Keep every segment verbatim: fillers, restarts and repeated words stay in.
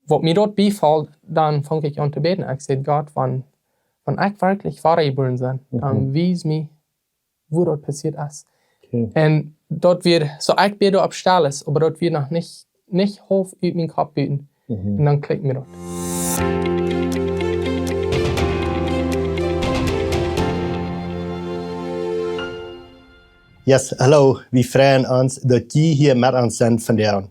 waut mie doa biefoll, dan funk ekj aun to bäden. Ekj säd: "Gott, wan, wan ekj werkjlich wada jebuaren sie, dan Mhm. wies mie, woo daut passieet es." Okay. Un daut wia, soo ekj bäd opp Stelles, oba daut wia noch nich, nich haulf ut mienen Kopp buten. Mhm. Un dan kjlikjt mie daut. Yes, hallo, wie freien ons, daut jie hia met ons sent vondoag.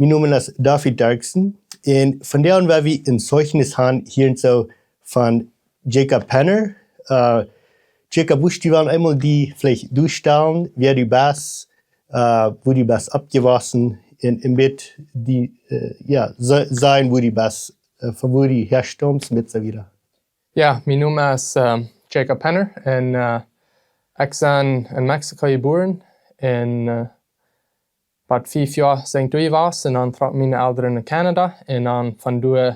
Mien Nomen es David Dirksen un vondoag woa wie een Zeichnis han hia soo von Jacob Penner. Äh, Jacob, wurscht du woll eemol die veleicht doastalen, wäa du best, äh, woo du best oppjewossen un, un met die, äh, jo, se-, sajen, woo du best, äh, von woo du häastaumst, met soo wieda. Jo, mien Nomen es, äh, Jacob Penner un, äh, ekj sie en Mexiko jebuaren un, äh, bat fief Joa sie ekj doa jewast un dan trocken miene Elren no Kanada un dan von doa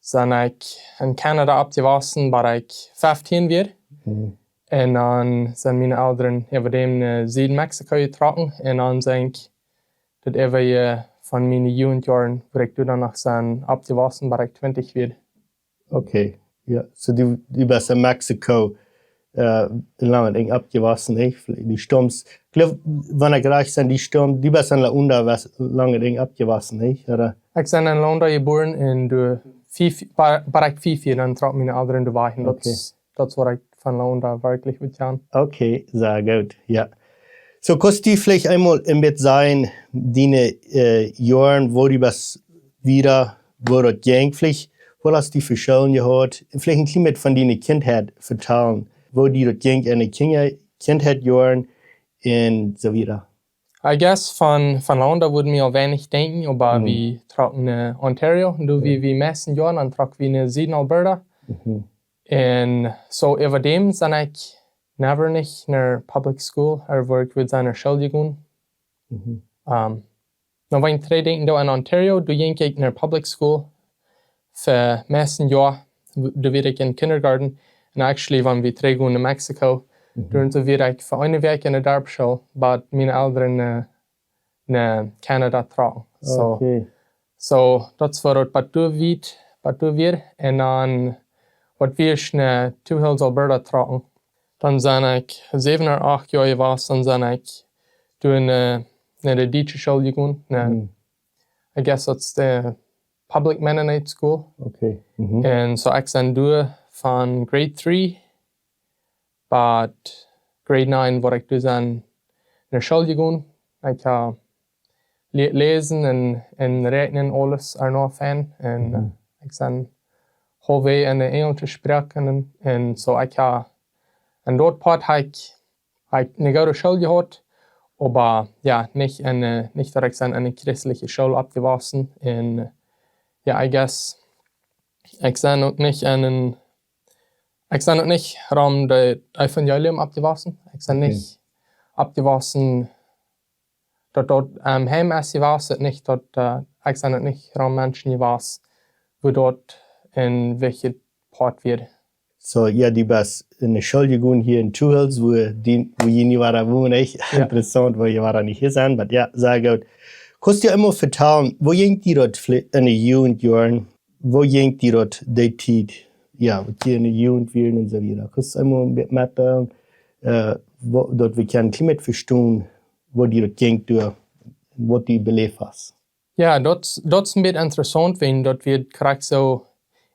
sie ekj en Kanada oppjewossen, bat ekj feftieen wia. Mhm. Un dan sent miene Elren äwa däm no Süd Mexiko jetrocken un dan sie ekj daut äwa, äh, von miene Jugendjoaren, wua ekj doa dan noch sie oppjewossen, bat ekj twintich wia. Okay, jo. Soo, du, du best en Mexiko, äh, lang un enj oppjewossen, nä? Du staumst, ekj jleew, wan ekj rajcht sie, du staumst, du best en La Honda, best lang un enj oppjewossen, nä? Ooda? Ekj sie en La Honda jebuaren un doa fief, bat, bat ekj fief wia, dan trocken miene Elren doa wajch. Un daut Okay. es, daut es waut ekj von La Honda werkjlich weet, jo. Okay, sea goot, jo. Soo, kaust du veleicht eemol een bät sajen, diene, äh, Joaren, woo du best wieda, woo daut jinkj, veleicht, woo hast du Veschellen jehaut, veleicht een kjlien bät von diene Kjintheit vetalen, woo die daut jinkj en de Kjinja-, Kjintheit Joaren un soo wieda. I guess von, von La Honda wudden wie aul weinich denkjen, oba Mhm. wie trocken no Ontario, un doa Ja. wie, wie meisten Joaren, dan trocken wie no Süden Alberta. Mhm. Un soo äwa däm sie ekj never nich no public school, ooda wua ekj wudd sennen no School jegonen. Mhm. Ähm, nu, wan ekj trigj denkj, doa en Ontario, doa jinkj ekj no public school fa meisten Joa, w-, doa wia ekj en kindergarten. Un actually, wan wie trigj gonen no Mexiko, Mhm. doa soo wia ekj fa eene Wäakj en de Darpschool, bat miene Elren, äh, no Kanada trocken. Soo, Okay. soo, daut es waut daut bat doa wia, bat doa wia. Un dan, waut wie no Two Hills, Alberta trocken, dan sie ekj säwen ooda acht Joa jewast, dan sie ekj doa en, äh, no de dietsche School jegonen. No, Mhm. I guess daut es de Public Mennonite School. Okay. Mhm. Un soo ekj sie doa von grade three bat grade nine, wua ekj doa sie no School jegonen. Ekj hab le-, läsen un, un räakjnen aules ea noch fein. Un, Mhm. äh, ekj sie haulfwäajes en de enjelsche Sproak un, un soo ekj hab, en daut Poat hab ekj, hab ekj eene goode School jehaut, oba jo, nich en, äh, nich daut ekj sie en eene christelje School oppjewossen. Un, äh, jo, I guess, ekj sie uk nich en een, ekj sie uk nich rom daut Evangelium oppjewossen. Ekj sie Okay. nich oppjewossen daut daut, ähm, Heim es jewast, daut nich daut, äh, ekj sie uk nich rom Menschen jewast, wua daut en welkjet Poat wia. Soo, jo, du best en de School jegonen hia en Two Hills, wua die, wua jie nu wada wonen, ech? Jo. Interessaunt, wua jie wada nich hia sent, oba jo, sea goot. Kaust du eemol vetalen, woo jinkj die daut vle-, en de Jugendjoaren, woo jinkj die daut dee Tiet? Jo, waut jie en de Jugend wieren un soo wieda. Kaust du eemol met, met, äh, äh, woo, daut wie kjennen een kjlien bät vestonen, woo die daut jinkj doa, waut du beläft hast. Jo, daut, daut es een bät interessaunt, wiels daut wia krakjt soo,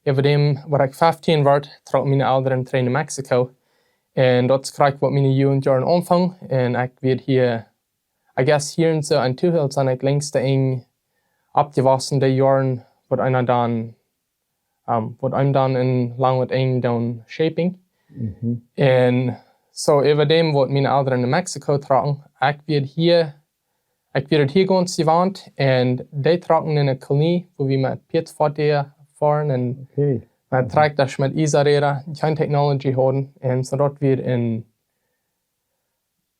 äwa däm, waut ekj feftieen wort, trocken miene Elren trigj no Mexiko. Un daut es krakjt waut miene Jugendjoaren aunfungen. Un ekj wia hia, I guess, hia en soo en Two Hills sie ekj längst enj oppjewossen, dee Joaren, waut eena dan ähm, waut eenem dan en lang waut enj dan shaping. Mhm. Un soo äwa däm, waut miene Elren no Mexiko trocken, ekj wia hia, ekj wia hia gaunz jewant, un dee trocken en eene Kolonie, wua wie met Pietfoatieja foaren un Okay. met Mhm. Trakjtasch, met Iesaräda, kjeene Technology hauden. Un soo daut wia een,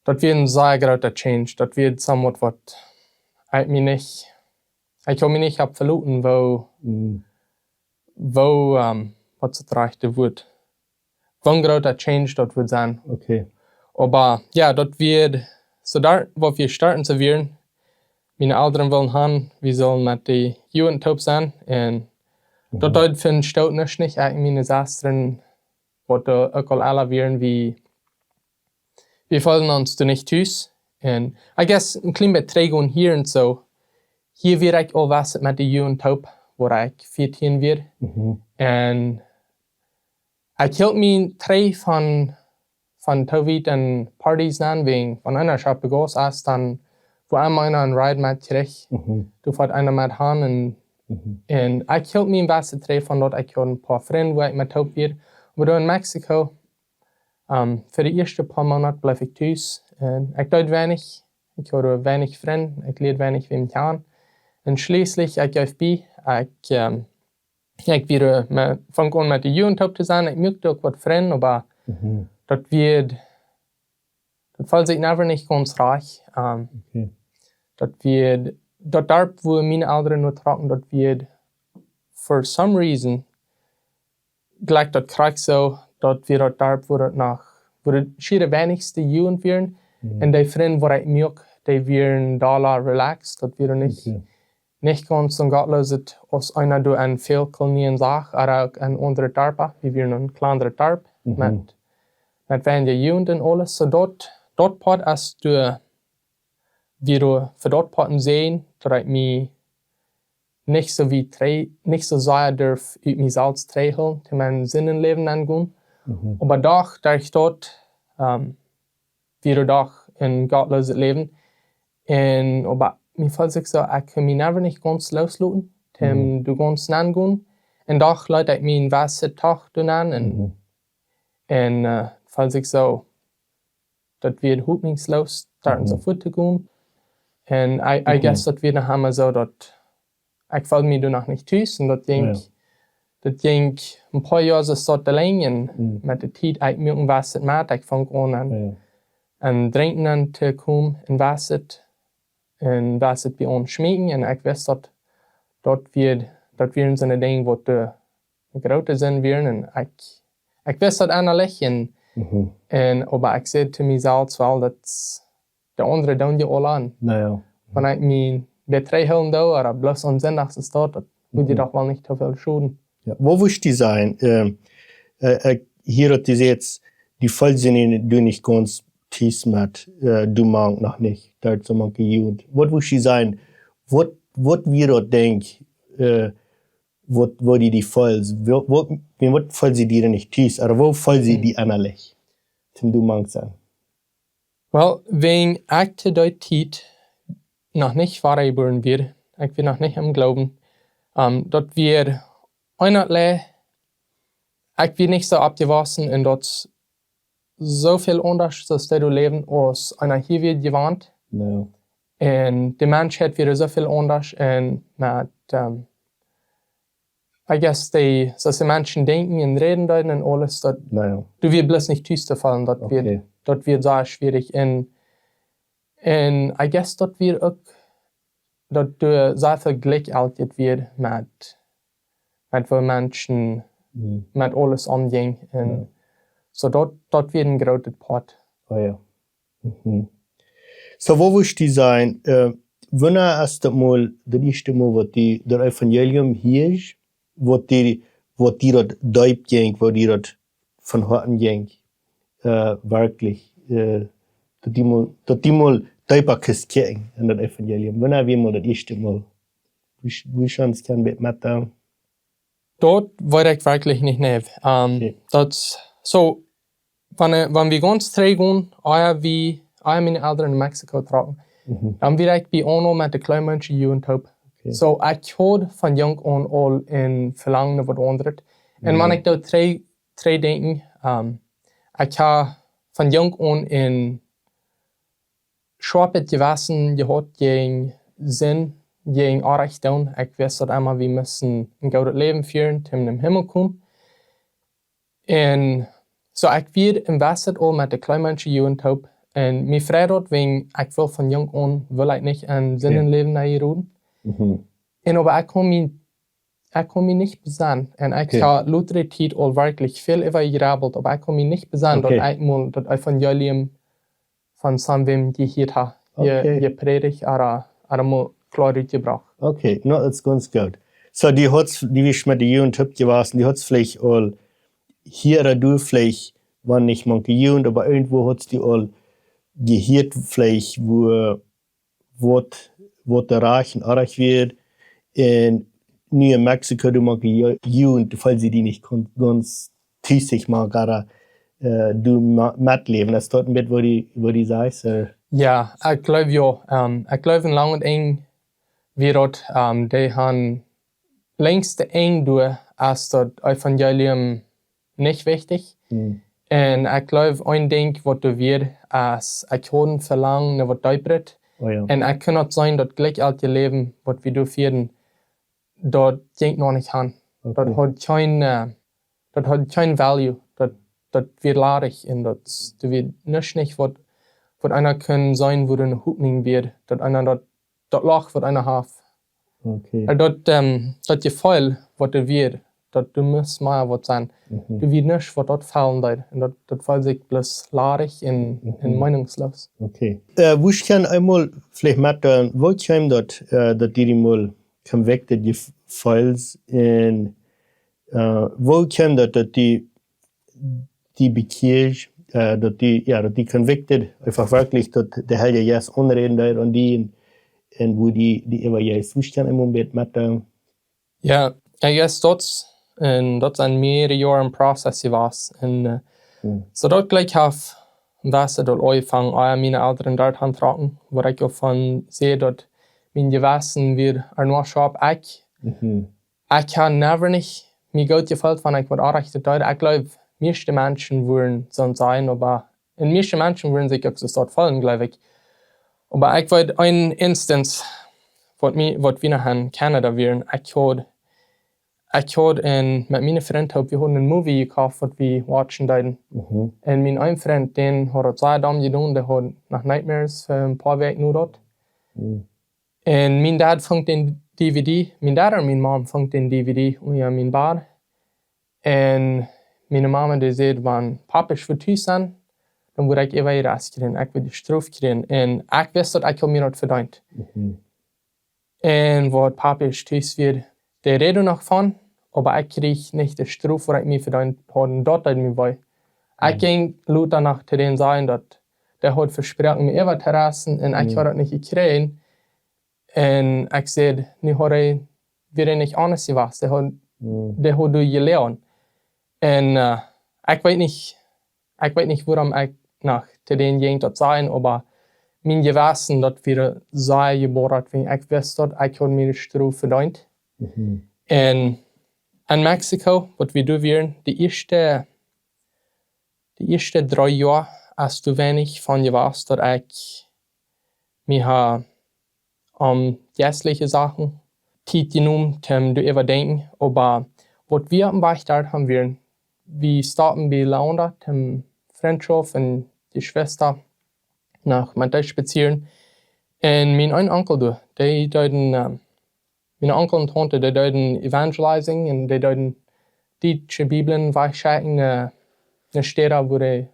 daut wia een sea groota change. Daut wia somewhat waut ekj mie nich, ekj haud mie nich opp veloten, woo, Mhm. woo, ähm, waut es daut rajchte Wuat? Woo een groota change daut wudd sennen. Okay. Oba jo, daut wia, soo doa, wua wie starten soo wieren, miene Elren wullen han, wie sullen met de Jugend toop sennen. Un daut deed fa een Stoot nuscht nich, ekj un miene Sestren, waut doa uk aul ella wieren, wie, wie feelden ons doa nich tus. Un I guess een kjlien bät trigj gonen hia un soo. Hia wia ekj aul west met de Jugend toop, wua ekj vieetieen wia. Un ekj hilt mie trigj von, von too wiet en Partys nenn, wäajen wan eena opp de Gauss es, dan, wua emma eena een Ride met kjricht, doa foat eena met han. Un, un ekj hilt mie een bät trigj von daut, ekj haud een poa Frind, wua ekj met toop wia. Oba doa en Mexiko, um, fa de ieeschte poa Moonat bleef ekj tus. Un ekj deed weinich, ekj haud weinich Frind, ekj lieed weinich wäm kjanen. Un schlieslich, ekj jeef bie, ekj, um, ekj wia, met, funk aun met de Jugend toop to sennen. Ekj muak uk waut Frind, oba daut wia, daut feeld sikj never nich gaunz rajcht. Um, daut wia, daut Darp, wua miene Elren no trocken, daut wia, for some reason, jlikj daut krakjt soo, daut wia daut Darp, wua daut noch, wua de schiere weinichste Jugend wieren. Un de Frind, wua ekj muak, dee wieren dolla relaxed, daut wia nich nich gaunz soo gottloos, aus eena doa en väl Kolonien sach, oba uk en aundre Darpa. Wie wieren een kjlandret Darp met, met weinja Jugend un aules. Soo daut, daut Poat es doa, wia doa fa daut Poat een Säajen, daut ekj mie nich soo wiet trigj, nich soo sea durf ut mie selfst trigjhoolen, to mien Sindenläwen aungonen. Oba doch, derch daut, um, wia doch een gottlooset Läwen. Un oba mie feeld sikj soo, ekj kunn mie never nich gaunz loosloten, toom doa gaunz nenn gonen. Un doch leet ekj mie een bät toch doa nenn. Un, un, uh, feeld sikj soo, daut wia hopninjsloos, doa soo wiet to gonen. Un I, I guess daut wia noch emma soo, daut ekj feeld mie doa noch nich tus. Un daut jinkj, daut jinkj een poa Joa soo soo lang. Un met de Tiet, ekj muak een bät met, ekj funk aun en, en drinkjen aun to komen, een bät, een bät bie ons schmeekjen. Un ekj wist daut, daut wia, daut wieren soone Dinja, waut doa groote Sind wieren. Un ekj, ekj wist daut ennalich. Un, un, oba ekj säd to mie selfst, well, daut de aundre doonen je aul aun. Wan ekj mie bät trigjhoolen doo, oba bloos aum Sindach es daut, daut wudd je doch woll nich too väl schoden. Jo, woo wudd dee sennen? Um, uh, ekj hia daut dee sajcht, dee feeld sikj doa nich gaunz tus met, uh, doa mank noch nich, doa soo mank de Jugend. Waut wudd dee sennen? Waut, waut wia daut Dinkj, uh, waut, waut dee, dee feeld, waut, waut, waut feeld see doa nich tus, oba woo feeld see dee ennalich? Toom doa mank sennen. Well, wäajen ekj to dee Tiet noch nich wadajebuaren wia, ekj wia noch nich em Gloowen, um, daut wia eejentlich, ekj wia nich soo oppjewossen un daut soo väl aundasch, soo aus dee doa läwen, aus eena hia wia jewant. Un de Menschheit wia soo väl aundasch un met, um, I guess dee, soo aus de Menschen denkjen un räden deeden un aules, daut doa wia bloos nich tus to faulen, daut wia, daut wia sea schwierich. Un, un I guess daut wia uk, daut doa sea väl Jlikj aul wia met, met woo Menschen met aules omjinjen. Un soo daut, daut wia een grootet Poat. Oh jo. Soo, woo wudd dee sennen, uh, wanea es daut mol, daut ieeschte Mol, waut dee, daut Evangelium hieed, waut dee, waut dee daut deep jinkj, waut dee daut von Hoaten jinkj, uh, werkjlich, uh, daut dee mol, daut dee mol deepa kjennen kjikjen en daut Evangelium? Wanea wia mol daut ieeschte Mol? Woo, woo schauns kjennen bät met doa? Daut weet ekj werkjlich nich, nä. Um, daut, soo, wan, uh, wan wie gaunz trigjgonen, ea wie, ea miene Elren no Mexiko trocken, dan wia ekj bie UNO met de Kleemenschen Jugend toop. Soo, ekj haud von junk aun aul een Velangen waut aundret. Un wan ekj doa trigj, trigjdenkj, um, ekj ha von junk aun een schoapet Jewessen jehaut jäajen Sind, jäajen Orrajcht doonen. Ekj wist daut emma, wie musten een goodet Läwen fieren, toom nom Himmel komen. Un soo, ekj wia een bät aul met de Kleemenschen Jugend toop. Un mie freid daut, wäajen ekj wull von junk aun, wull ekj nich en Sindenläwen nenjeroden. Un oba ekj kunn mie ekj kunn mie nich besennen. Un ekj ha lota Tiet aul werkjlich väl äwa jegrabbelt, oba ekj kunn mie nich besennen, daut ekj mol daut Evangelium von soon wäm jehieet ha, je, jeprädicht, oda, oda mol kloa utjebrocht. Okay, no, daut es gaunz goot. So, du hast, du best met de Jugend oppjewossen, du hast veleicht aul hia ooda doa veleicht, wan nich mank de Jugend, oba irjentwua hast du aul jehieet veleicht, woo, waut, waut de rajcht un oajch wia. Un nu en Mexiko, doa mank de Ju-, Jugend, doa feelen see die nich kon-, gaunz tus, mau goot, äh, doa ma-, metläwen. Es daut een bät waut du, waut du sajchst, äh? Jo, ekj jleew jo. Ähm, ekj jleew en langen Enj wia daut, ähm, dee han lenjste Enj doa, es daut Evangelium nich wichtich. Hm. Un ekj jleew, een Dinkj waut doa wia, es, ekj haud een Velangen no waut deepret. Oh jo. Un ekj kunn daut seenen, daut jlikj elkje Läwen waut wie doa fieeden, daut jinkj noch nich aun. Okay. Daut haud kjeen, äh, daut haud kjeen value. Daut, daut wia ladich un daut, doa wia nuscht nich waut, waut eena kunn seenen, woo de Hopninj wia, daut eena daut, daut Loch waut eena haft. Okay. Äh, daut, ähm, daut Jefeel waut doa wia, daut doa must mea waut sennen. Mhm. Doa wia nuscht waut daut fellen deed. Un daut, daut feeld sikj bloos ladich un, mhm, un meenungsloos. Okay. Äh, wurscht du eemol veleicht met, äh, woo kjeem daut, äh, daut du die mol convicted jef-, feelst un, äh, woo kjeem daut, daut du die bekjieescht, äh, daut du, jo, daut du convicted, eefach werkjlich daut de Heilje Jeist aunräden deed aun die un, un woo die, die äwa Jeist, wurscht du eemol met, met, äh, Jo, I guess daut, un daut es een mea Joaren Prozess jewast. Un, äh, hm, soo daut jlikj haft, daut es daut aunjefongen, ea miene Elren doa han jetrocken, wua ekj uk von säd daut mien Jewessen wia ea noch scharp. Ekj, mhm, ekj ha never nich mie goot jefeelt wan ekj waut orrajcht deed. Ekj jleew, mieeschte Menschen wudden soo sennen, oba un mieeschte Menschen wudden sikj uk soo daut feelen, jleew ekj. Oba ekj weet een Instance, waut mie, waut wie noch en Canada wieren. Ekj haud, ekj haud en, met miene Frind toop, wie hauden een Movie jekoft, waut wie watchen deeden. Mhm. Un mien een Frint, dän haud daut sea domm jedonen, dee haud noch nightmares fa een poa Wäakj no daut. Mhm. Un mien Dad funk dän D V D, mien Dad un mien Mom funk dän D V D unja mien Bad. Un miene Mama, dee säd, wan Papisch wudd tus sennen, dan wudd ekj äwa jerecht kjrieen, ekj wudd jestrooft kjrieen. Un ekj wist daut ekj haud mie daut vedeent. Mhm. Un waut Papisch tus wia, dee räd noch von, oba ekj kjrieech nich de Stroof waut ekj mie vedeent haud, un daut deed mie wee. Ekj, mhm, jinkj lota noch to dän sajen daut dee haud vesproaken mie äwa to ressen un ekj, mhm, haud daut nich jekjräajen. Un ekj säd, nu haud hee, wia hee nich honest jewast. Dee haud, mm, dee haud doa jeloagen. Un, äh, ekj weet nich, ekj weet nich wuarom ekj noch to dän jinkj daut sajen, oba mien Jewessen daut wia sea jeboddat, wiels ekj wist daut ekj haud miene Stroof vedeent. Mhm. Un en Mexiko, waut wie doa wieren, de ieeschte, de ieeschte dree Joa, es doa weinich von jewast daut ekj mie ha om jeistliche Sachen Tiet jenomen toom doaräwa denkjen, oba waut wie opp dän Wajch doa han, wieren, wie stoppen bie Launda, toom Frintschoft un Jeschwista noch met dee spazieren. Un mien een Onkel doa, dee deeden, ähm, miene Onkel un Taunte, dee deeden evangelizing un dee deeden dietsche Bibeln wajchschekjen, äh, no Städen, wua dee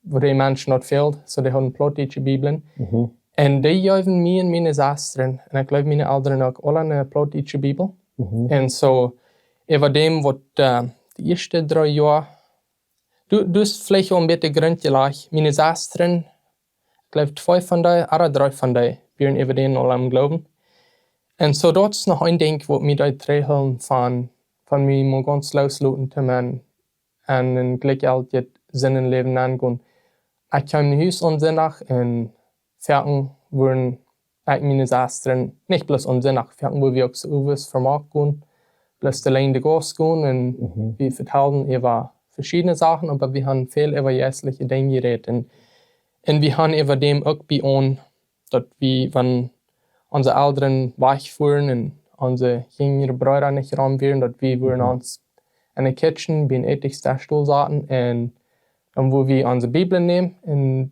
wua de Menschen daut fäld, soo dee hauden plautdietsche Bibeln. Mhm. Un dee jeewen mie un miene Sestren, un ekj jleew miene Elren uk, aule eene plautdietsche Bibel. Mhm. Un soo, äwa däm waut, äh, de ieeschte dree Joa, du, du hast veleicht aul een bät Grunt jelajcht, miene Sestren, ekj jleew twee von dee, ooda dree von dee, wieren äwa däm aul aum Gloowen. Un soo daut es noch een Dinkj waut mie deed trigjhoolen von, von mie mau gaunz loosloten to moaken un een jlikjjeltijet Sinnenläwen aungonen. Ekj kjeem no Hus aum Sindach un foaken wudden ekj un miene Sestren, nich bloos aum Sindach, foaken wudden wie uk soo owes vermoakt gonen, bloos de Länd de Gauss gonen un, mhm, wie vetalden äwa veschiedne Sachen, oba wie han väl äwa jeistliche Dinja jerät un, un wie han äwa däm uk bie ons daut wie, wan onse Elren wajchfuaren un onse jinjre Breeda nich rom wieren, daut wie wudden, mhm, ons en de Kitchen bie een Ätingsdesch saten un dan wudden wie onse Bibeln nämen un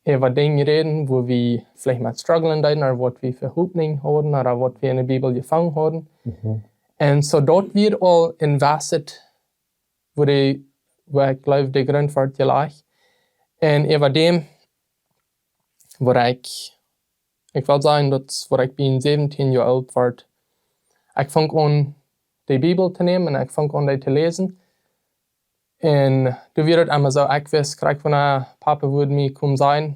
äwa Dinja räden, wua wie veleicht met strugglen deeden, ooda waut wie fa Hopninj hauden, ooda waut wie en de Bibel jefungen hauden. Mhm. Un soo daut wia aul een Wajchheit, wua dee, wua ekj jleew, de Grunt wort jelajcht. Un äwa däm wort ekj Ekj well sajen, daut es waut ekj bie säwentieen Joa oolt wort. Ekj funk aun, de Bibel to nämen un ekj funk aun, dee to läsen. Un doa wia daut emma soo, ekj wist krakjt, wan Papa wudd mie komen sajen,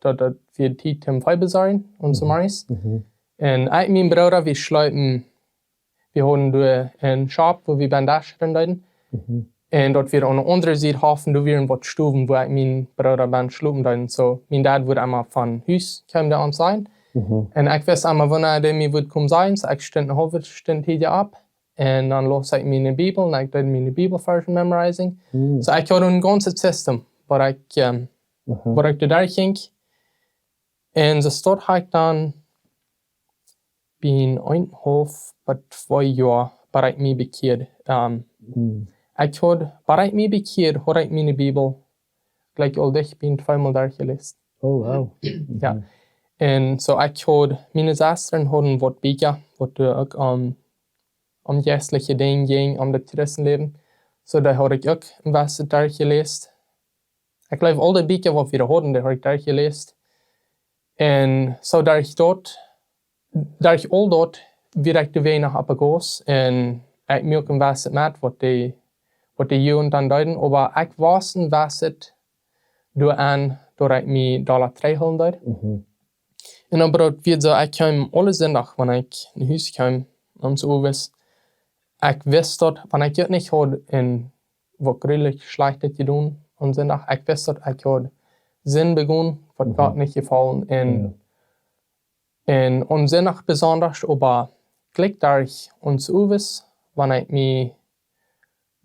daut, daut wia Tiet toom Fee besorjen un soo. Mhm. Morjes. Mhm. Un ekj, mien Brooda, wie schleepen, wie hauden doa een Schop, wua wie bennen Desch räden deeden. Mhm. Un daut wia aun de aundre Sied Hoff, doa wieren waut Stowen, wua ekj, mien Brooda, bennen schlopen deeden. Soo, mien Dad wudd emma von Hus komen, dee ons sajen. Mhm. Un ekj wist emma, wan dee mie wudd komen sajen, soo ekj stunt eene haulwe Stund tiedja opp. Un dan laus ekj miene Bibel un ekj deed miene Bibelvarsch memorizing. Mm. Soo ekj haud een gaunzet System, waut ekj, ehm, Mhm. waut ekj doaderch jinkj. Un soo stoat ekj dan bie een haulf bat twee Joa, bat ekj mie bekjieed. Ehm, Mm. ekj haud, bat ekj mie bekjieed, haud ekj miene Bibel jlikj aul dicht bie tweemol derchjeläst. Oh, wow. Jo. Mhm. Un soo ekj haud, miene Sestren hauden waut Bieekja, waut doa uk aun, aun jeistliche Dinja jinkj, aun daut Christenläwen. Soo doa haud ekj uk een bät derchjeläst. Ekj jleew, aul de Bieekja, waut wie hauden, dee haud ekj derchjeläst. Un soo derch daut, derch aul daut, wia ekj doa weinich opp de Goos. Un ekj muak een bät met, waut dee, waut de Jugend dan deeden. Oba ekj wia een bät doaraun, daut ekj mie dolla trigjhoolen deed. Mhm. Un oba daut wia soo, ekj kjeem aule Sindach, wan ekj no Hus kjeem, om soo wist, ekj wist daut, wan ekj daut nich haud, un waut grulich Schlajchtet jedonen aun Sindach, ekj wist daut, ekj haud Sind begonen, waut Mhm. Gott nich jefollen. Un, Jo. un aun Sindach besonda, oba jlikj doa aun soo wist, wan ekj mie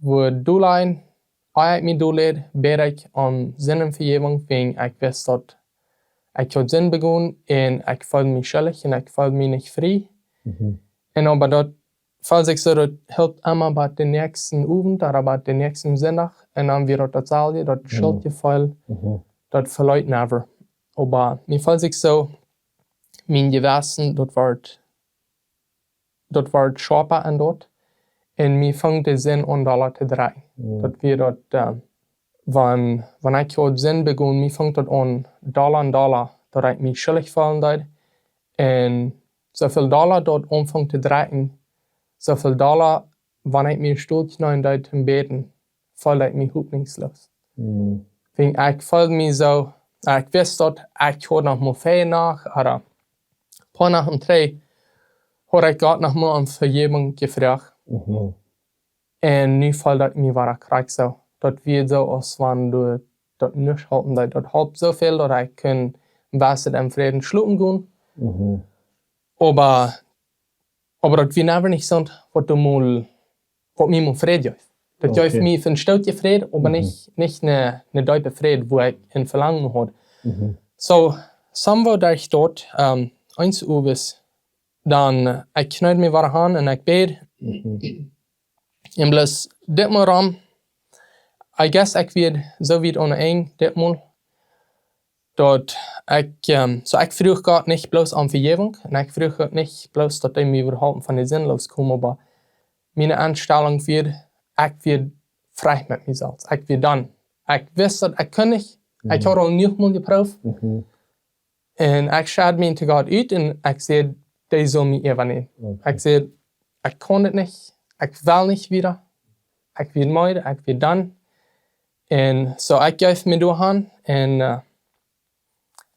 wudd dolläajen, ea ekj mie dolläd, bäd ekj om Sindenvejäwunk, wäajen ekj wist daut ekj haud Sind begonen un ekj feeld mie schuldich un ekj feeld mie nich frie. Mhm. Un oba daut feeld sikj soo, daut hilt emma bat dän näakjsten Owent, ooda bat dän näakjsten Sindach, un dan wia daut dautselwje, daut Mhm. Schuldjefeel, Mhm. daut veleet never. Oba mie feeld sikj soo, mien Jewessen, daut wort daut wort schoapa un daut. Un mie funk de Sind aun dolla to drekjen. Mm. Daut wia daut, ehm, wan, wan ekj haud Sind begonen, mie funk daut aun dolla un dolla, daut ekj mie schuldich feelen deed. Un soo väl dolla daut aunfunk to drekjen, soo väl dolla, wan ekj mie stolz nein deed to bäden, feeld ekj mie hopninjsloos. Mm. Wäajen ekj feeld mie soo, ekj wist daut, ekj haud noch mau väa Nacht, ooda poa Nachten trigj, haud ekj Gott noch mau om Vejäwunk jefroacht. Mhm. Un nu feeld ekj mie wada krakjt soo. Daut wia soo, aus wan daut nuscht halpen deed. Daut holp soo väl, daut ekj kunn bäta em Fräd schlopen gonen. Mhm. Oba, oba daut wia never nich soont, waut du mol waut mie mau Fräd jeef. Daut jeef Okay. mie von Stoot Fräd, oba Mhm. nich, nich ne, ne deepe Fräd, wua ekj een Velangen haud. Mhm. Soo, somewhere derch daut, ehm, eens Owes, dan, eh, ekj kjneed mie wada aun un ekj bäd. Mhm. Un bloos dit Mol rom, I guess ekj wia soo wiet aun de Enj, dit Mol, daut ekj, ehm, soo ekj fruach Gott nich bloos om Vejäwunk, un ekj fruach Gott nich bloos, daut hee mie wudd halpen von de Sind loskomen, oba miene Enstalunk wia, ekj wia frie met mie selfst. Ekj wia done. Ekj wist, daut ekj kunn nich. Ekj Mhm. haud aul noch mol jeprooft. Mhm. Un ekj schad mie to Gott ut un ekj säd, dee saul mie äwanämen. Okay. Ekj säd, ekj kaun daut nich. Ekj well nich wieda. Ekj wia meed, ekj wia done. Un soo, ekj jeef mie doa han un, eh,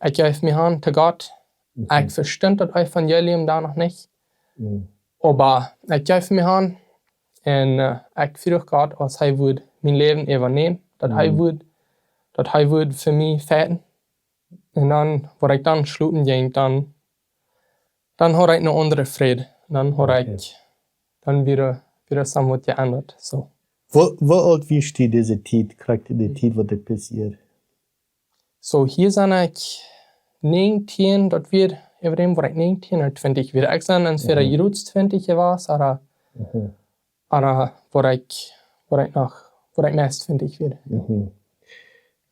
ekj jeef mie han to Gott. Mhm. Ekj vestunt daut Evangelium dan noch nich. Mhm. Oba ekj jeef mie han un, eh, ekj fruach Gott, aus hee wudd mien Läwen äwanämen, daut hee Mhm. wudd, daut hee wudd fa mie fajchten. Un dan, wua ekj dan schlopen jinkj, dan, dan haud ekj een aundren Fräd. Dan haud Okay. ekj, dan wia, wia somewhat jeendat. Soo. Woo, woo oolt wia du dise Tiet, krakjt dee Tiet, waut dit passieed? Soo, hia sie ekj näajentieen, daut wia, äwa däm wia ekj näajentieen ooda twintich wia. Ekj sie entwäda Mhm. jrods twintich jewast, ooda, Mhm. ooda wia ekj, wia ekj noch, wia ekj meist twintich wia. Mhm.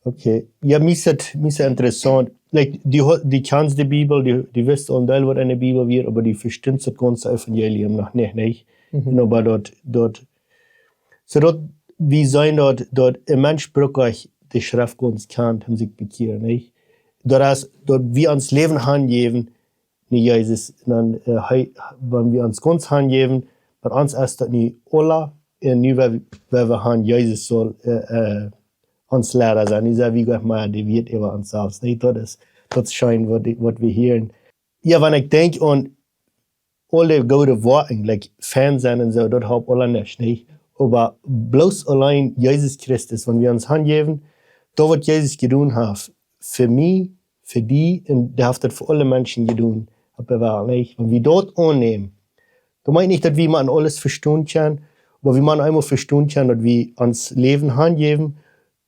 Okay. Jo, mie es daut, mie es daut interessaunt. Like, du ha-, du kjanst de Bibel, du, du wist aul een Deel, waut enne Bibel wia, oba du vestunst daut gaunze Evangelium noch nich, nä? Mhm. Un oba daut, daut, soo daut, wie seenen daut, daut een Mensch brukt uk de Schreft gaunz kjanen, om sikj bekjieren, nä? Daut es, daut wie ons Läwen hanjäwen, nu Jesus, dan, äh, hee, wan wie ons gaunz hanjäwen, bie ons es daut nu aula, un nu well, well wie han Jesus saul, äh, äh, ons Liera sennen. Nu sent wie goanich mea de Wieet äwa ons selfst. Nä, daut es, daut es scheen, waut, waut wie hieren. Jo, wan ekj denkj aun aule goode Woakjen, like, fein sennen un soo, daut halpt aula nuscht, nä? Oba bloos auleen Jesus Christus, wan wie ons hanjäwen, daut waut Jesus jedonen haft, fa mie, fa die, un dee haft daut fa aule Menschen jedonen, opp de Welt, nä? Wan wie daut aunnämen, daut meent nich, daut wie mau aules vestonen kjennen, oba wie motten eemol vestonen kjennen, daut wie ons Läwen hanjäwen,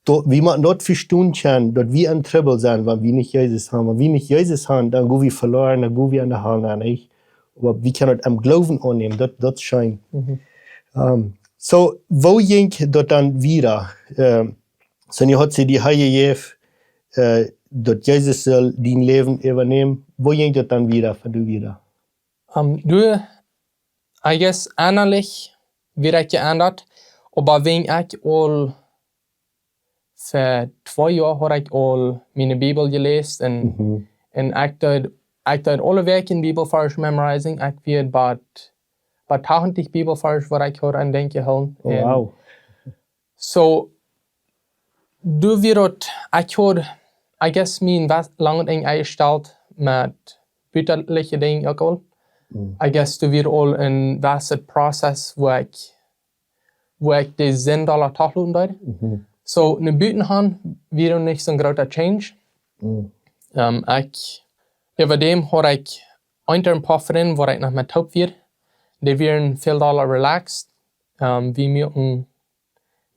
daut, wie motten daut vestonen kjennen, daut wie en Trubbel sent, wan wie nich Jesus han. Wan wie nich Jesus han, dan go wie veloaren, dan go wie aun de Hal, nich? Oba wie kjennen daut em Gloowen aunnämen, daut, daut es scheen. Mhm. Ähm, soo, woo jinkj daut dan wieda? Ähm, soo, nu haud see die hee jejäft, äh, daut Jesus saul dien Läwen äwanämen. Woo jinkj daut dan wieda, fa die wieda? Ähm, du, I guess, ennalich wort ekj jeendat, oba wan ekj aul fa twee Joa haud ekj aul miene Bibel jeläst un, mhm, un ekj deed, ekj deed aule Wäakj een Bibelvarsch memorizing. Ekj wia bie, bie tachentich Bibelvarsch, waut ekj haud aun denkjen jehoolen. Oh, un wow. Soo, du wia daut, ekj haud, I guess, mie een bät lang enjestalt met butaliche Dinja uk aul. Mm. I guess, du wia aul een bät Prozess, wua ekj, wua ekj de Sind aul toloten deed. Mhm. Soo, no buten han, wia nich soon groota Change. Mm. Ähm, ekj, äwa däm haud ekj een poa Frind, wua ekj noch met toop wia. Dee wieren väl dolla relaxed. Ähm, wie muaken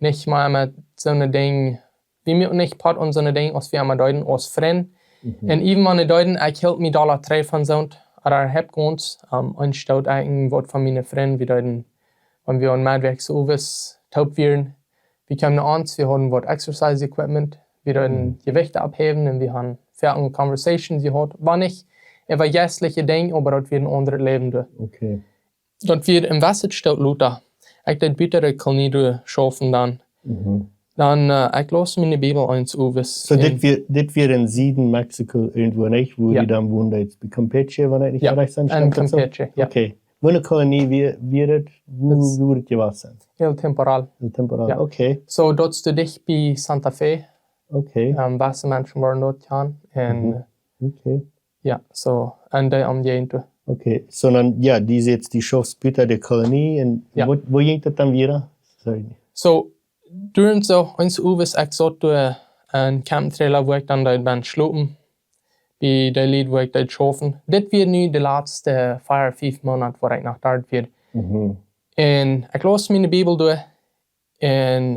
nich mea met soone Dinja, wie muaken nich Poat aun soone Dinja, aus wie emma deeden, aus Frind. Mhm. Un even wan dee deeden, ekj hilt mie dolla trigj von soont, oba ekj hab gaunz, ähm, een Stoot eejentlich waut von miene Frind, wie deeden, wan wie aun Meddach owes toop wieren, wie kjeemen no ons, wie hauden waut exercise equipment, wie deeden, mhm, Jewichte ophäwen un wie hauden väl conversations jehaut, wia nich äwa jeistliche Dinja, oba daut wia een aundret Läwen doa. Okay. Daut wia een bät Stoot lota. Ekj deed bie de Kolonie doa schaufen dan. Mhm. Dan, äh, ekj laus miene Bibel eemol owes. Soo, dit wia, dit wia en Sieden Mexiko irjentwua, nich? Wua, jo, dee dan wonden, bie Campeche, wan ekj nich, jo, rajcht sie, en stemmt daut soo? Campeche, jo. Okay. Wua ne Kolonie wia, wia daut? Wua, daut es, wua wort daut jewast? El Temporal. El Temporal, jo, okay. Soo, daut es dicht bie Santa Fe. Okay. Ähm, waut de Menschen woaren doa han. Un, mhm, okay. Jo, soo, en dee Omjäajent. Okay, soo dan, jo, du sajchst, du schaufst bie de Kolonie un, jo, wua, wua jinkj daut dan wieda? Sorry. Soo, doa soo, eemol owes, ekj saut doa en Camp Trailer, wua ekj dan doa bie schlopen, bie de Lied, wua ekj doa schaufen. Dit wia nu de latste vea, fief Moonat, wua ekj noch doa wia. Mhm. Un ekj laus miene Bibel doa, un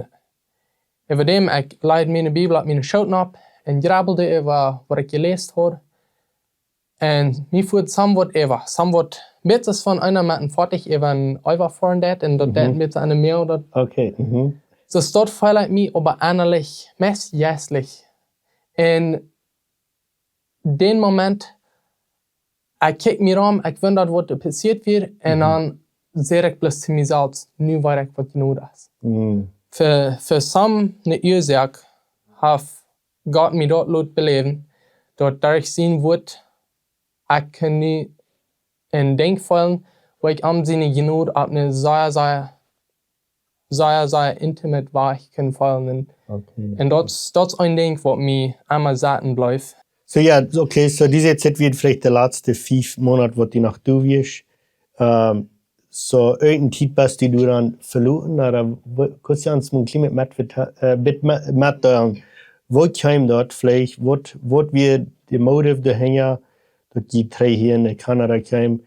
äwa däm, ekj laj miene Bibel opp mienen Schoot nopp un grabbeld äwa waut ekj jeläst haud. Un mie wort somewhat äwa, somewhat, bät aus wan eena met een Foatich äwa een Äwa foaren deit, un daut, mhm, deit met eene Mäl, daut. Okay, mhm. Soo, daut feeld ekj mie, oba ennalich, meist jeistlich. Un dän Moment, ekj kjikj mie om, ekj wunda, waut doa passieet wia, un, mhm, dan saj ekj bloos to mie selfst, nu weet ekj, waut Jnod es. Mm. Fa, fa soone Uasoak haft Gott mie daut loten beläwen, daut derch sien Wort ekj kunn nu een Dinkj feelen, wua ekj am siene Jnod opp eene sea, sea sea, sea intimate Wajch kunn feelen. Okay. Un daut, daut es een Dinkj, waut mie emma sitten blift. Soo, jo, okay, soo dise Tiet wia veleicht de latste fief Moonat, waut du noch doa wieescht. Ähm, soo, irjent Tiet best du doa dan veloaren, ooda wa-, kaust du ons mol een kjlien bät met veta-, äh, bät me-, met, ähm, woo kjeem daut veleicht, waut, waut wia de Motiv doahinja, daut du trigj hia no Kanada kjeemst?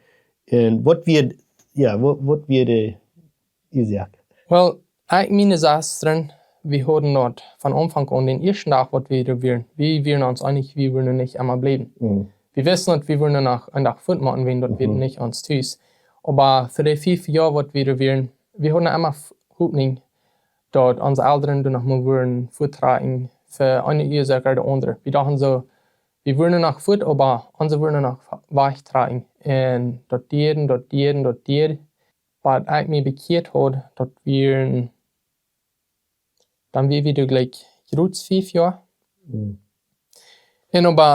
Un waut wia, jo, waut, waut wia de Uasoak? Well, ekj, miene Sestren, wie hauden daut von Aunfank aun, dän ieeschten Dach, waut wie doa wieren, wie wieren ons eenich, wie wudden nich emma bliewen. Mm. Wie wisten, daut wie wudden noch een Dach fuat motten, wiels daut wia, mhm, nich ons Tus. Oba fa dee fief Joa, waut wie doa wieren, wie hauden emma F-, Hopninj, daut onse Elren doa noch mol wudden fuattrakjen, fa eene Uasoak ooda de aundre. Wie dochten soo, wie wudden noch fuat, oba onse wudden noch wajchtrakjen. Un daut dieed, daut dieed, daut dieed. Waut ekj mie bekjieet haud, daut wieren, dan wia wie doa jlikj jrod fief Joa. Mm. Un oba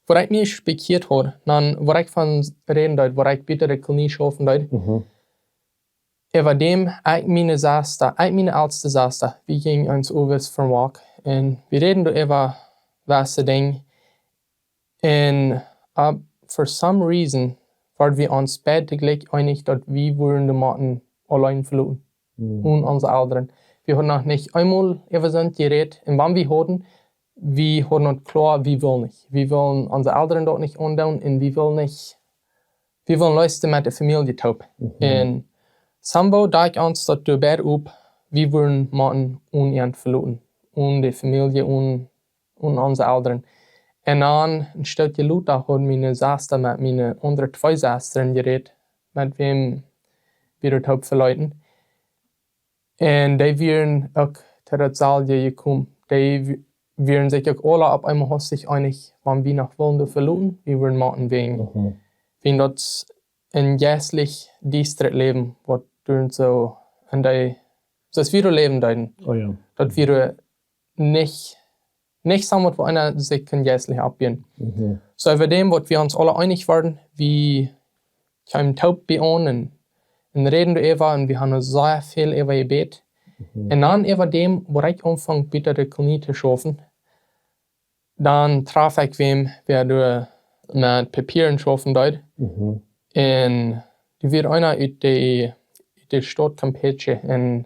waut ekj mie bekjieet haud, dan waut ekj von räden deed, waut ekj bie de Kolonie schaufen deed, Mhm. äwa däm ekj miene Sesta, ekj miene elste Sesta, wie jinjen ons owes vom Wok. Un wie räden doa äwa waut see denkjen. Un, uh, for some reason, wieren wie ons beid jlikj eenich, daut wie wudden de Motten auleen veloten. Mhm. Onen onse Elren. Wie hauden noch nich eemol äwa soont jerät. Un wan wie hauden, wie hauden daut kloa, wie wullen nich. Wie wullen onse Elren daut nich aundoonen un wie wullen nich, wie wullen leefst met de Famielje toop. Mhm. Un somehow deed ons daut doa beid opp, wie wudden Motten onen an veloten. Onen de Famielje, onen, onen onse Elren. Un dan een Stootje lota haud miene Sesta met miene aundre twee Sestren jerät, met wäm wie daut toop veloten. Un dee wieren uk to daut selwje jekomen. Dee w-, wieren sikj uk aule opp eemol hastich eenich, wan wie noch wullen doa veloten, wie wudden Motten wäajen. Mhm. Wäajen daut een jeistlich diestret Läwen, waut doa soo en dee, soo aus wie doa läwen deeden. Oh jo. Daut wie doa nich, nich soo waut, wua eena sikj kunn jeistlich oppbuen. Mhm. Soo, äwa däm, waut wie ons aule eenich wieren, wie kjeemen toop bie aun un räden doaräwa un wie haben sea väl äwa jebät. Mhm. Un dan äwa däm, wua ekj aunfunk bie de Kolonie to schaufen, dan trof ekj wäm, wäa doa met Papieren schaufen deed. Mhm. Un dee wia eena ut de, ut de Staut Campeche en,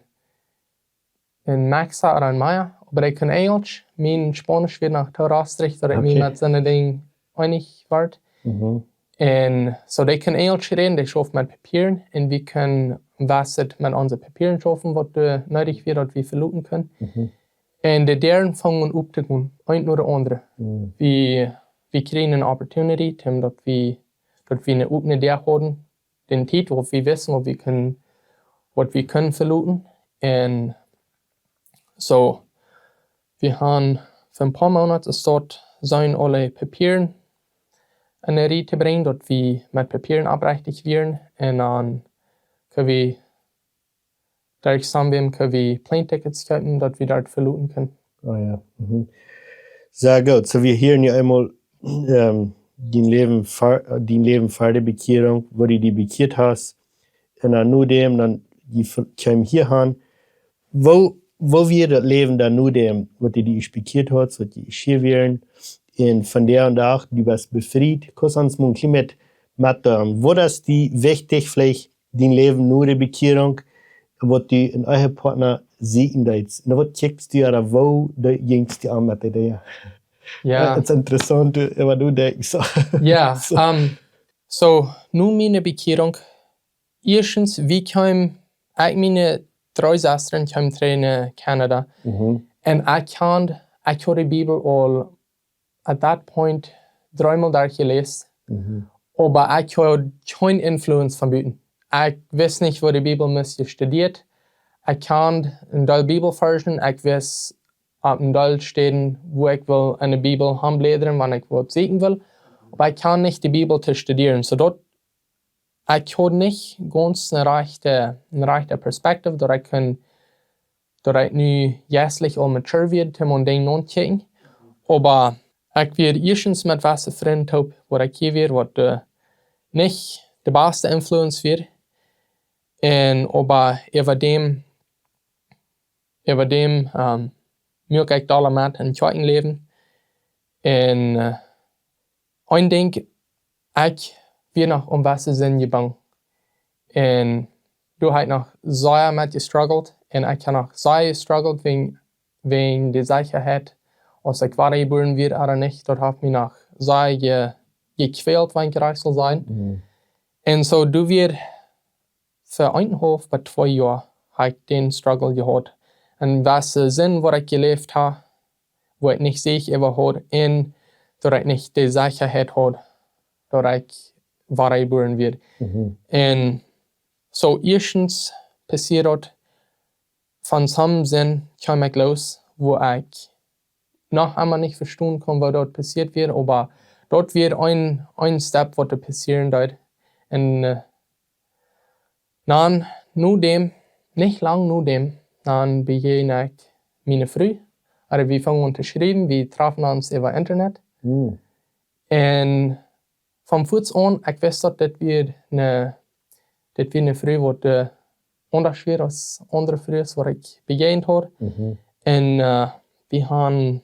en Mexa ooda en Maya, oba dee kunn Enjlisch, mien Spaunisch wia noch too rostrich, daut ekj mie Okay. met soone Dinja eenich wort. Mhm. Un soo, dee kunn Enjlisch räden, dee schauft met Papieren, un wie kunnen waut met onse Papieren schaufen, waut, äh, needich wia, daut wie veloten kunnen. Mhm. Un de Däaren fungen aun opptogonen, eent no de aundre. Mhm. Wie, wie kjrieejen eene Opportunity, om daut wie, daut wie eene opne Däa hauden, dän Tiet, waut wie wisten, waut wie kunnen, waut wie kunnen veloten. Un soo, wie haben fa een poa Moonat es daut sennen aule Papieren enne Rieej to brinjen, daut wie met Papieren oprajchtich wieren. Un dan kunnen wie derch somebody kunnen wie Plane Tickets kjeepen, daut wie doa veloten kunnen. Oh jo. Mhm. Sea goot. Soo, wie hieren nu eemol, ähm, dien Läwen ver-, dien Läwen ver de Bekjierunk, woo du die bekjieet hast. Un dan no däm, dan du v-, kjeemst hia aun. Woo, woo wia daut Läwen dan no däm, waut du die bekjieet hast, waut du hia wieren? Un vondoag dän Dach, du best befriet. Kaust ons mol een kjlien bät metdeelen, waut es die wichtich, veleicht dien Läwen no de Bekjierunk, waut du eenen Ehepartner sieekjen deetst? Un waut kjikjst du, ooda woo de, jinkjst du aun met dee Dinja? Jo. Jo, daut es interessaunt, waut du denkjst. Jo, soo. Ähm, soo, no miene Bekjierunk, ieeschtens, wie kjeemen, ekj miene dree Sestren kjeemen trigj no Canada. Mhm. Un ekj haud, ekj haud de Bibel aul at that point dreemol derchjeläst. Mhm. Oba ekj haud kjeen Influence von buten. Ekj wist nich, woo de Bibel must jestudieet. Ekj kunn een Deel Bibelvarzen, ekj wist opp een Deel Städen, wua ekj wull enne Bibel hanbläden, wan ekj waut sieekjen wull. Oba ekj kunn nich de Bibel to studieren. Soo daut ekj haud nich gaunz eene rajchte, eene rajchte Perspective, daut ekj kunn, daut ekj nu jeistlich aul mature wia, om soone Dinja auntokjikjen. Oba ekj wia ieeschtens met waut fa Frind toop, waut ekj hia wia, waut, äh, nich de baste Influence wia. Un oba äwa däm, äwa däm, ähm, muak ekj doa met een Kjoakjenläwen. Un, äh, een Dinkj, ekj wia noch aun waut fa Sind jebungen. Un doa hab ekj noch sea met jestruggelt. Un ekj hab noch sea jestruggelt wäajen, wäajen de Sechaheit, aus ekj wadajebuaren wia ooda nich. Daut haft mie noch sea je-, jekwält, wan ekj rajcht saul sennen. Mhm. Un soo, doa wia fa eenenhaulf bat twee Joa hab ekj dän Struggle jehaut. Un waut fa Sind, waut ekj jeläft hab, wua ekj nich sikja äwa haud, un daut ekj nich de Sechaheit haud, daut ekj wadajebuaren wia. Mhm. Un soo ieeschtens passieed daut, von soone Sind kjeem ekj loos, wua ekj noch emma nich vestonen kunn, woo daut passieet wia, oba daut wia een, een Step, waut doa passieren deed. Un, äh, dan, no däm, nich lang no däm, dan bejäajend ekj miene Fru. Ooda wie fungen aun to schriewen, wie troffen ons äwa Internet. Hm. Un von fuaz aun, ekj wist daut dit wia ne, dit wia ne Fru waut, äh, aundasch wia aus aundre Frues waut ekj bejäajent haud. Mhm. Un, äh, wie haben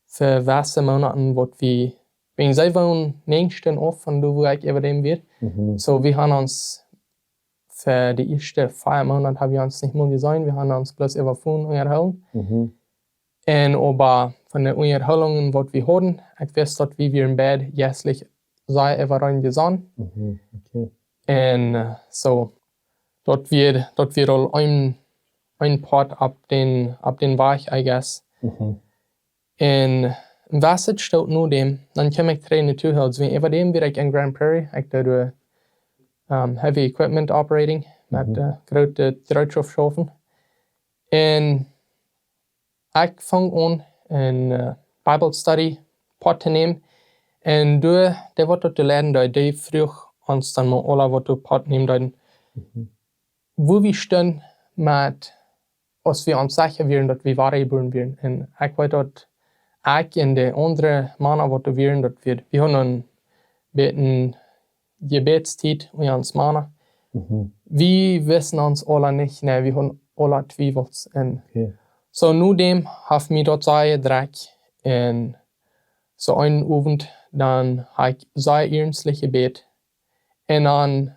fa wesse Moonaten waut wie, wäajen see wonen näajentieen auf von doa wua ekj äwa däm wia. Mhm. So, wie haben ons fa de ieeschte vea Moonat hab wie ons nich mol jeseenen. Wie haben ons bloos äwa Phone unjahoolen. Mhm. Un oba von de Unjahoolungen waut wie hauden, ekj wist daut wie wieren beid jeistlich sea äwareen jesonnen. Mhm, okay. Un, äh, so, daut wia, daut wia aul een, een Poat opp dän, opp dän Wajch, I guess. Mhm. Un een wesset Stoot no däm, dan kjeem ekj trigj no Two Hills. Wäajen äwa däm wia ekj en Grand Prairie, ekj deed, äh, ähm, heavy equipment operating, met, mhm, äh, groote Jereetschoft schaufen. Un ekj funk aun en, äh, Bible Study Poat to nämen. Un doa, dee waut daut leiden deed, dee fruach ons dan mau aula waut doa Poat nämen deeden. Mhm. Wua wie stunden met, aus wie ons secha wieren daut wie wadajebuaren wieren. Un ekj weet daut ekj un de aundre Mana waut doa wieren, daut wie, wie hauden een bät Jebädstiet unja ons Mana. Mhm. Wie wisten ons aula nich, nä, wie hauden aula Twiewels. Un, okay, so no däm haft mie daut sea jedrekjt. Un so eenen Owent, dan hab ekj sea iernstlich jebät. Un dan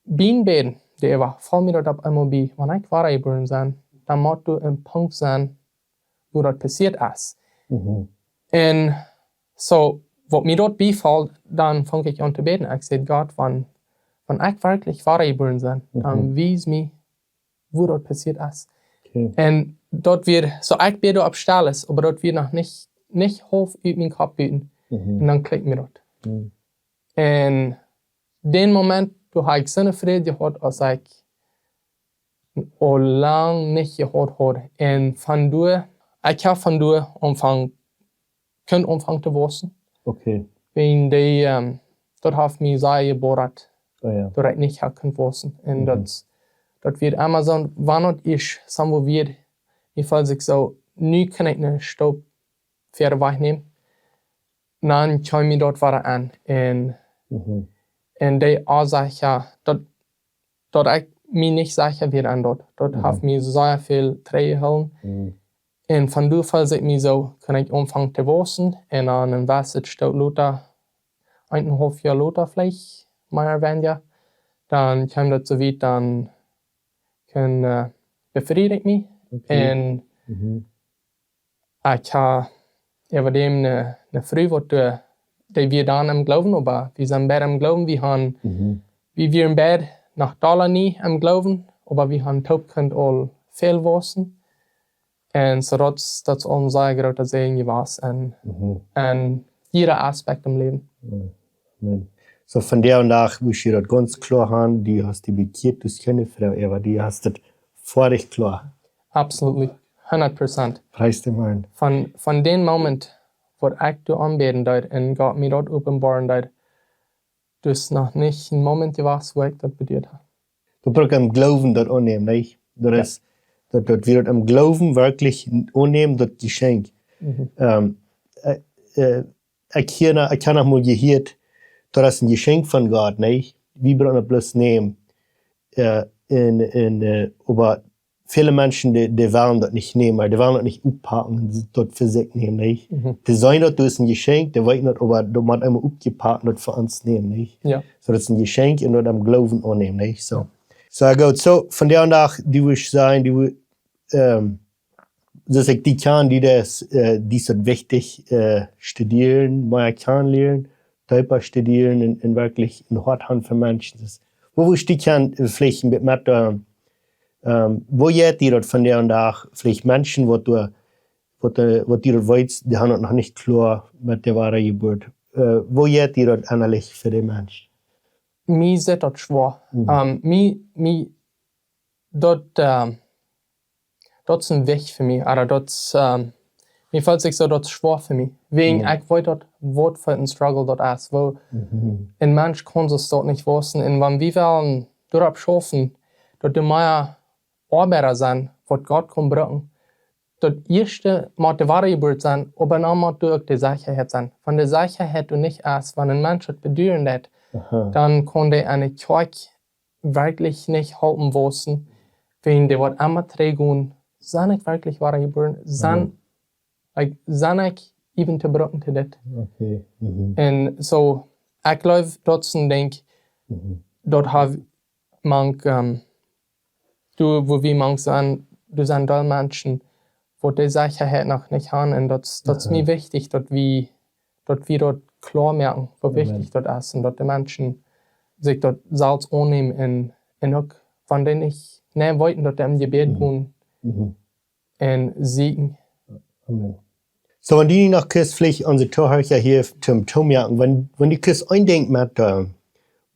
biem Bäden, dee äwa, foll mie daut opp eemol bie, wan ekj wadajebuaren sie, dan mott doa een Punkt sennen, wua daut passieet es. Mhm. Un so, waut mie daut biefoll, dan funk ekj aun to bäden. Ekj säd: "Gott, wan, wan ekj werkjlich wadajebuaren sie, dan, mhm, wies mie, wua daut passieet es." Okay. Un daut wia, so ekj bäd opp Stilles, oba daut wia noch nich, nich haulf ut mienen Kopp buten. Mhm. Un dan klikjt mie daut. Mhm. Un dän Moment, doa hab ekj soone Fräd jehaut, aus ekj aul lang nich jehaut haud. Un von doa, ekj hab von doa aunjefongen, kunt aunfangen to wausen. Okay. Wäajen dee, ähm, daut haft mie sea jeboodat, oh jo, daut ekj nich hab kunt wausen. Un, mhm, daut, daut wia emma soo, wan daut es, soo wia, ekj feeld sikj soo, nu kaun ekj een Stap wieda wajchnämen. Dan kjeem mie daut wada aun. Un, mhm, un dee Uasoak, jo, daut, daut ekj mie nich secha wia aun daut. Daut, mhm, haft mie sea väl trigjjehoolen. Mhm. Un von doa feeld ekj mie soo, kaun ekj aunfangen to wausen. Un dan een wesset Stoot lota, eenenhaulf Joa lota veleicht, mea ooda weinja, dan kjeem daut soo wiet, dan kunn, äh, befried ekj mie. Okay. Un, mhm, ekj hab äwa däm ne, ne Fru waut, äh, dee wia dan em Gloowen, oba wie sent beid em Gloowen, wie haben, mhm, wie wieren beid noch dolla nich em Gloowen, oba wie haben toop kunt aul väl wausen. Un so daut, daut es aul een sea groota Säajen jewast en, mhm, en jieda Aspekt em Läwen. Amen. So vondoag dän Dach, woo ekj daut gaunz kloa hab, du hast die bekjieet, du best kjeene Fru, oba du hast daut fa die kloa. Absolutely. Hundat Prozent. Pries däm Harn. Von, von dän Moment, wua ekj doa aunbäden deed un Gott mie daut openboaren deed, daut es noch nich een Moment jewast, wua ekj daut bediet hab. Du brukst em Gloowen daut aunnämen, nä? Daut, jo, es, daut, daut wie daut em Gloowen werkjlich aunnämen, daut Jeschenkj. Mhm. Ähm, äh, äh, ekj hia no, ekj hab noch mol jehieet, daut es een Jeschenkj von Gott, nä? Wie brucken daut bloos nämen. Äh, un, un, äh, oba väle Menschen, dee, dee wellen daut nich nämen, dee wellen daut nich oppakjen, daut fa sikj nämen, nä? Mhm. Dee seenen daut, daut es een Jeschenkj, dee weeten daut, oba daut mott eemol oppjepakt, daut fa ons nämen, nä? Jo. So, daut es een Jeschenkj un daut em Gloowen aunnämen, nä? So. Jo. So, goot, so, vondoag dän Dach, du wurscht sennen, du, ähm, soo aus ekj die kjan, die daut, äh, die daut wichtich, äh, studieren, mea kjanenlieren, deepa studieren un, un werkjlich een Hoat haben fa Menschen. Daut, woo wurscht du kjan, äh, veleicht met, met, äh, ähm, woo jeit die daut vondoag dän Dach, veleicht Menschen, waut du, waut, äh, waut du daut weetst, dee haben daut noch nich kloa met de Wadajeburt. Äh, woo jeit die daut ennalich fa dän Mensch? Mie sitt daut schwoa. Mhm. Ähm, mie, mie, daut, ähm, daut es een Wajch fa mie, oba daut es, ähm, mie feelt sikj soo, daut es schwoa fa mie. Wäajen, mhm, ekj weet daut, waut fa een Struggle daut es, woo, mhm, een Mensch kaun sikj daut nich wausen. Un wan wie wellen doaropp schaufen, daut doa mea Oabeida sent, waut Gott kaun brucken, daut ieeschte mott de Wadajeburt sennen, oba dan mott doa uk de Sechaheit sennen. Wan de Sechaheit doa nich es, wan een Mensch daut beduaren deit, dan kaun dee enne Kjoakj werkjlich nich halpen wausen, wäajen dee woat emma trigj gonen: Sent ekj werkjlich wadajebuaren? Sent, like, sent ekj even to brucken to dit? Un soo, ekj jleew, daut es een Dinkj, daut ha wie mank, ähm, doa wua wie mank sent, doa sent väl Menschen, waut dee Sechaheit noch nich haben. Un daut, daut es mie wichtich, daut wie, daut wie daut kloa moaken, woo wichtich daut es, un daut de Menschen sikj daut selfst aunnämen un, un uk, wan dee nich, nä, weeten, daut dee em Jebäd gonen un sieekjen. Amen. Soo, wan du nu noch kust veleicht onse Toohiera hia toom, toom moaken, wan, wan du kust een Dinkj met, äh,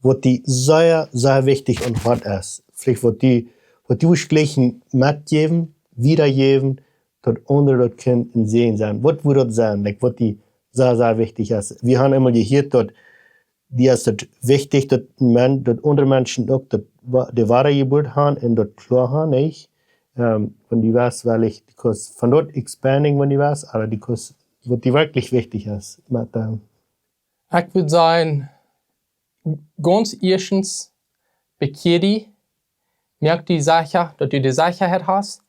waut die sea, sea wichtich aum Hoat es, veleicht waut du, waut du wurscht jleichen metjäwen, wiedajäwen, daut aundre daut kjennen seenen sennen. Waut wudd daut sennen? Like, waut die sea, sea wichtich es. Wie haben emol jehieet, daut die es daut wichtich, daut Men-, daut aundre Menschen uk daut wa-, de Wadajeburt haben un daut kloa haben, nich? Ähm, wan du west, well ekj, because von daut expanding, wan du west, oba because, waut die werkjlich wichtich es, met, ähm, ekj wudd sajen, gaunz ieeschtens, bekjia die, moak die secha, daut du de Sechaheit hast,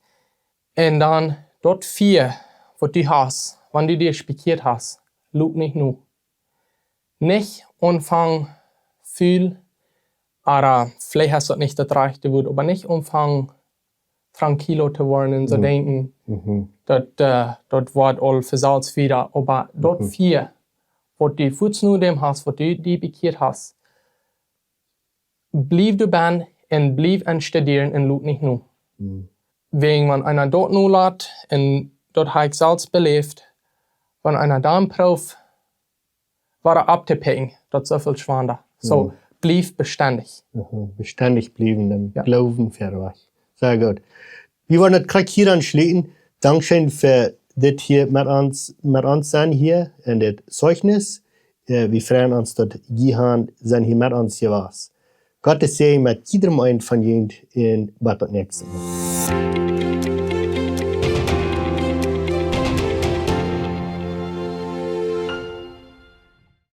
un dan daut Fia, waut du hast, wan du die bekjieet hast, lot nich no. Nich aunfangen ful, oba veleicht es daut nich daut rajchte Wuat, oba nich aunfangen tranquilo to woaren un soo denkjen, daut, äh, daut woat aul von selfst wieda. Oba daut Fia, waut du fuaz no däm hast, waut du die bekjieet hast, bliew doabie un bliew aun studieren un lot nich no. Wäajen wan eena daut nolat, un daut ha ekj selfst beläft, wan eena dan proowt, wada opptopikjen, daut es soo väl schwanda. Soo, bliew bestendich. Bestendich bliewen, dän Gloowen verwoaren. Sea goot. Wie wellen daut krakjt hia aunschluten. Dankscheen fa dit hia met ons, met ons sennen hia en dit Zeichnis. Äh, wie freien ons, daut jie han, sent hia met ons jewast. Gott sie met jiedrem eenen von junt un bat daut näakjste Mol.